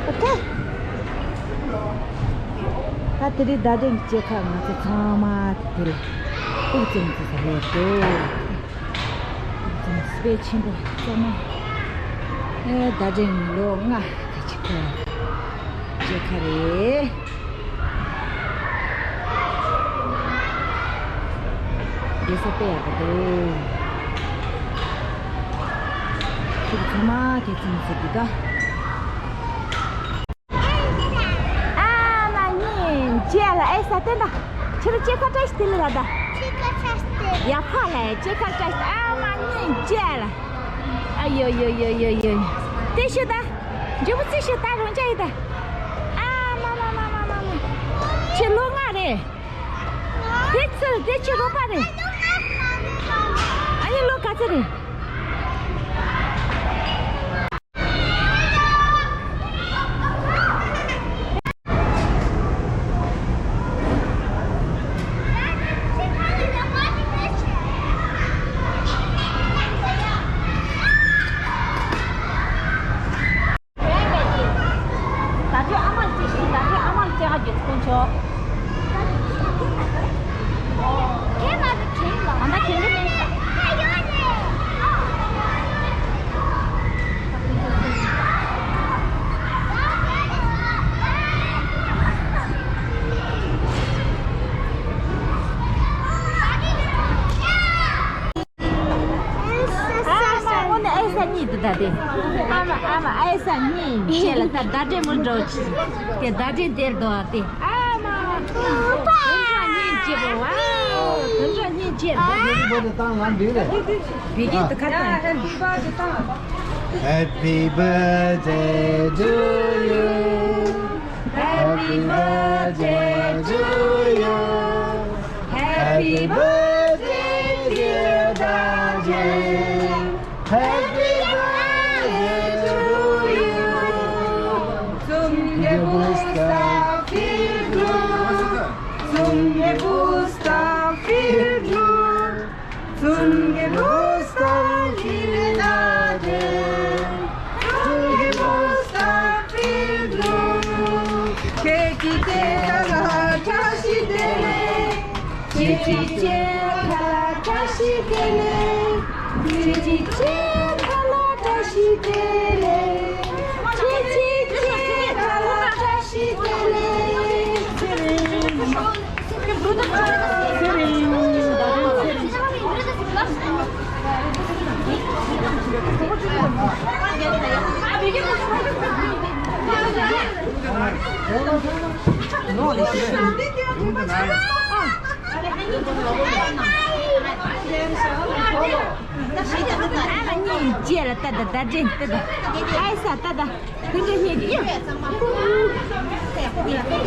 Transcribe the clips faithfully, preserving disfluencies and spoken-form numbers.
ཨོ་ཁེ། ད་དེ་རིང་ཟླ་སྒྲོན་གྱི་སྐྱེས་སྐར་ང་ཚོ་ཚང་མ་དེ་ལ་དབུགས་བཙུམ་ཙམ་ཟ་ལེ་འགྲོ། དབུགས་བཙུམ་སྤེ་ཆེན་པོ་ཚང་མ། ཨེ་ཟླ་སྒྲོན་ལོ་ལྔ་ག་ཅི་ཁོ་སྐྱེས་སྐར་རེད། བསྡད་ས་དཔེ་ཡག་པོ་འདུག་ཁྱེད་ཚང་མ་དེ་ཚང་ཟེར་གི་ད། ཨ་མ་ཉིན་རྗེས་ལ་ཨེ་ས་བསྟན་ད། ཁྱེད་རང་སྐྱེས་སྐར་བཀྲ་ཤིས་བདེ་ལེགས་ལ་ད། སྐྱེས་སྐར་བཀྲ་ཤིས་བདེ་ལེགས། ཡ་ཕ་ལ་ཡ་སྐྱེས་སྐར་བཀྲ་ཤིས། ཨ་མ་ཉིན་རྗེས་ལ། ཨ་ཡོ་ཡོ་ཡོ་ཡོ་ཡོ། དེ་ཤོད་ད། མགྱོགས་པོ་རྩིས་ཤོད་ད་རང་ཅག་ཡིན་ད། ཨ་མ་མ་མ་མ་མ་མ། ཁྱེད་ལོ་ལྔ་རེད། དེ་ཚོ་དེ་ཁྱེད་རོགས་པ་རེད། ཨ་ནི་ལོ་ག་ཚོད་རེད། ད་ལྟའི་ཨ་མ་ལ་ཅིག་ཞིག་ད་ལྟའི་ཨ་མ་ལ་ཅག་ག་རྒྱུ་ཁོང་ཆོ། ཁྱེད་མ་གི་ཁྱེད་ལ། ད་ལྟ་ཁྱེད་འདི་མིན། ཨ་མ་འོ་ན་ཨེ་ས་གཉིས་དེ་ད་དེ། ཨ་མ་ཨ་མ་ཨེ་ས་གཉིས་ཁྱེད་ལ་ད་ཟླ་སྒྲོན་མོ་འགྲོ་ཆི། དེ་ཟླ་སྒྲོན་དེར་འདུག་ཨ་དེ། ཨ་མ། དོན་དག་སྙིང་རྗེ་པོ་ཨ། དོན་དག་སྙིང་རྗེ་པོ། བི་གི་དེ་ཁ་ཏང་། Happy birthday to you. Happy birthday to you. Happy birthday, dear Dajen. Happy birthday to you. Zum Geburtstag viel Glück. Zum Geburtstag viel Glück. Zum Geburtstag, liebe Dajen. Zum Geburtstag viel Glück. ཁྱེད་ཀྱི་སྐྱེས་སྐར་ལ་བཀྲ་ཤིས་བདེ་ལེགས། ཁྱེད་ཀྱི་སྐྱེས་སྐར་ལ་བཀྲ་ཤིས་བདེ་ལེགས། ཁྱེད་ཀྱི་སྐྱེས་སྐར་ལ་བཀྲ་ཤིས་བདེ་ལེགས། ཁྱེད་ཀྱི་སྐྱེས་སྐར་ལ་བཀྲ་ཤིས་བདེ་ལེགས། ཚེ་རིང་། ཚེ་རིང་། ཚེ་རིང་། ཨ་མ་གཉིས་རྗེས་ལ་ལྟ་ད། ཟླ་སྒྲོན་ལྟ་ད། ཨ་ས་ལྟ་ད། ཁོང་ཚོ་གཉིས་ཀྱི་ཡ།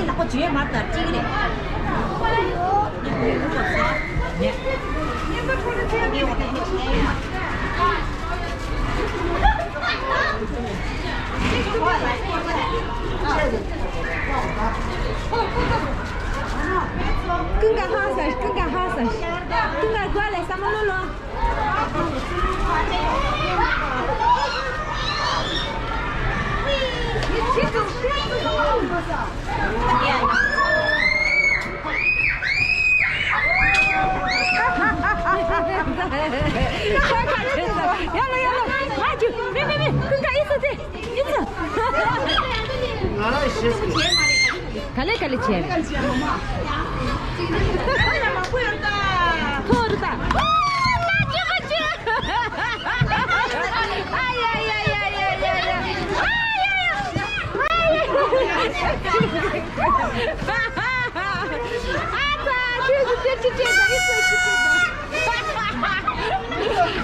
ལག་པ་བརྗོད་མར་དང་གཅིག་རེད། ཀུན་དགའ་ཧང་སངས། ཀུན་དགའ་ཧང་སངས། ཀུན་དགའ་དགོས་ལས་བསམ་བློ་ལོ། ཡ་ལ་ཡ་ལ། ཨ་ཅུ། མེ་མེ་མེ། ཀུན་དགའ་ཨི་ཙི་ཙི། ཨི་ཙི། ང་ལ་ཤེས་སོང་། ག་ལེ་ག་ལེ་བྱས། ཐོར་ད། ཨ་ལ་ཅི་ག་ཅི། ཨ་ཡ་ཡ་ཡ་ཡ་ཡ་ཡ། ཨ་ཡ་ཡ། ཨ་ཡ་ཡ། ཨ་ཙ། ཁྱོད་ཚོ་དེ་ཅི་བྱས་ད། ཨི་ཙི་ཅི་བྱས་ད།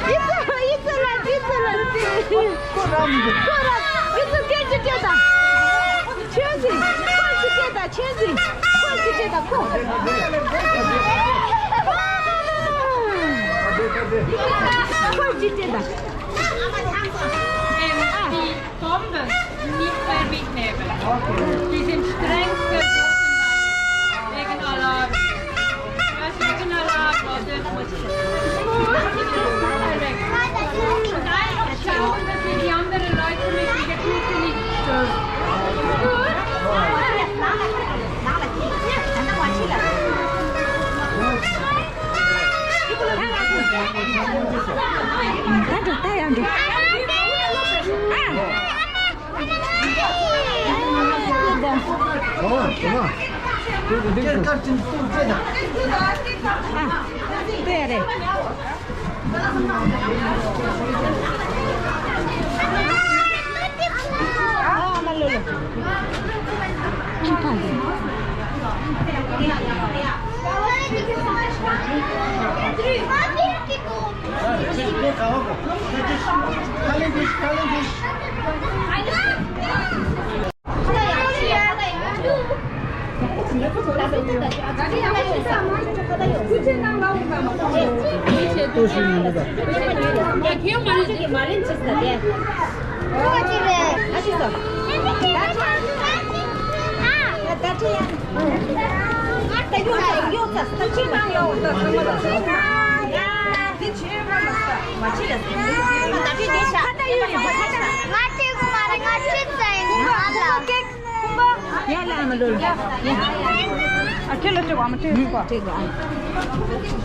ཨི་ཙི། ཨི་ཙི་ལ། ཨི་ཙི་ལ། ཨི་ཙི། ཁོ་རང་མི་འདུག་ཁོ་རང་། ཨི་ཙི་སྐད་ཅིག་སྐད་དང་། ཆོས་འཛིན། ཁོ་ཅིག་སྐད་དང་། ཆོས་འཛིན། ཁོ་ཅིག་སྐད་དང་། ཁོ། ཁོ་ཅིག་སྐད་དང་། Bomben nicht mehr mitnehmen. Die sind streng verboten wegen Alarm. Was wegen Alarm, oder? Und einfach schauen, dass wir die anderen Leute mit in der Tüte nicht stören. ཨ། དེ་རེད། ཨ་མ་ལོ་ལོ། ཁྱི་ཕ་ལོ། ཡ་ལ་ཨ་མ་ལོ་ལོ། ཡ། ཨ་ཁྱེད་ལ་སྤྲད་པ། ཨ་མ་སྤྲད་པ། སྤྲད་པ། ཨ།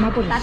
མ་པོ་ལ།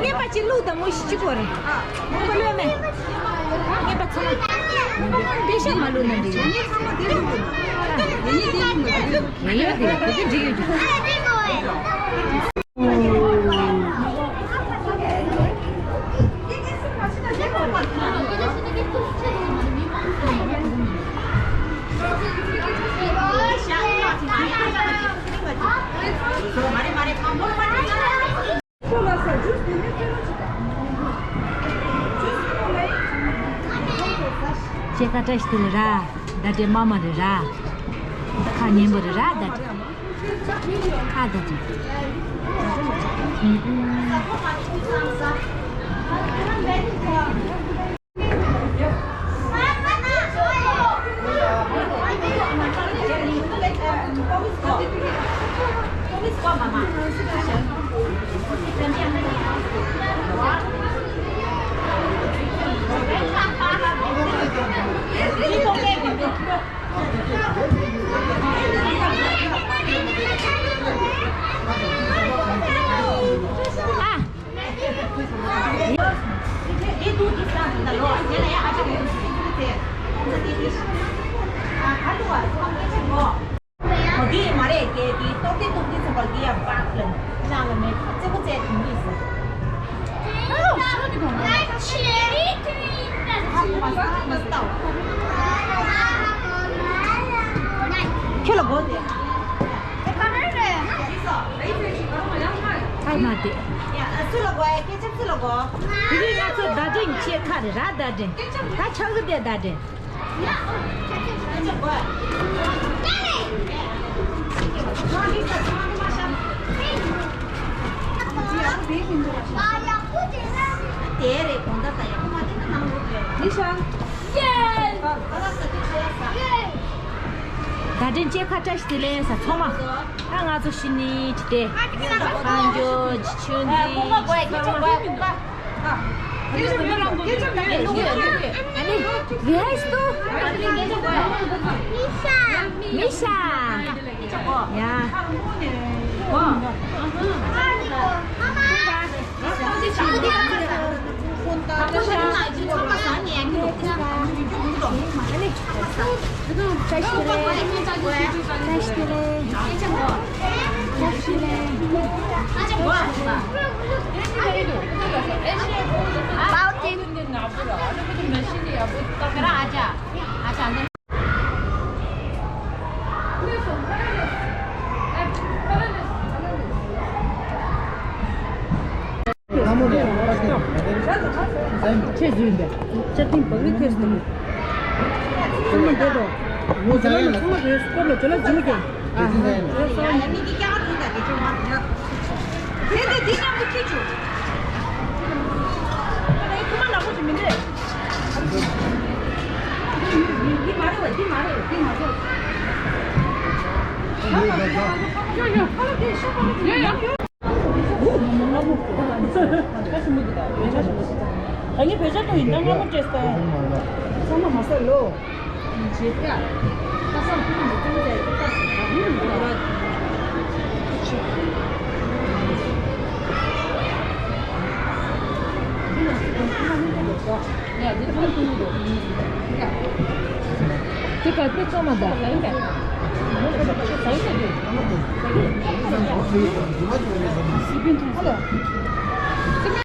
ངས་པ་ཅི་ལུག་དང་མོ་ཞིག་གཅིག་པོ་རེད། ཁོ་ལོས་མེད། ངས་པ་ཚང་མ་དེ་ཤ་མ་ལུག་ན་འགྲིག་ཡོད། ངས་ཚང་མ་དེ་ལུག་ཡོད། ངས་ཡོད་དེ་དེ་འགྲིག་ཡོད་ཀྱི། ཁྱེད་ཀ་བཀྲ་ཤིས་བདེ་ལེགས་ར། ད་དེ་མ་མ་རེད་ར། ཁ་ཉན་པོ་རེད་ར་ད་དེ། ཁ་ད་དེ། ཁྱོད་ལ་སྒོ་དེ། ཨ་མ་དེ། སུ་ལ་སྒོ་ཡ། སྐད་ཆ་སུ་ལ་སྒོ། དེ་རིང་ང་ཚོ་བརྡ་འཕྲིན་ཆེད་ཁ་རེད་ར། བརྡ་འཕྲིན་ད་ཆག་གི་དེ་བརྡ་འཕྲིན། བརྡ་འཕྲིན་ཆེད་ཁ་བཀྲ་ཤིས་བདེ་ལེགས་ས་ཚང་མ། ད་ང་ཚོ་ཤི་ནི་ཅི་སྟེ། ཨ་འཇོ་ཆུ་འཛིན་ཚང་མ། ཨ་ནི་རེས་ཏུ། མི་ཤ། ཡ། ཆེ་བཟོས་འདི། ཅ་ཏིང་བག་རི་ཐེར་སྟོང་། ཚང་མ་འདེད་དོ། ཚང་མ་རེད་སྐོར་ལ་ཇོ་ལ་ཇུ་གེ། ཨ་ཧ། ཇོ་ལ་སོང་། དེ་དེ་དེ་མཉམ་དུ་ཁྱེར་ཆུ། ཁུ་མ་ནག་པོ་ཞིག་མི་འདུག་འདི་མ་རེད་བ། འདི་མ་རེད། འདི་མ་རེད། ད་ངས་བེད་སྤྱོད་གཏོང་ཡིན། ད་སྔ་མོ་སྤྲད་སོང་། ཚང་མ་མ་ཟ་ལོ། དེ་ག་དེ་ཚང་མ་ད། སི་པན་ཐོང་ས།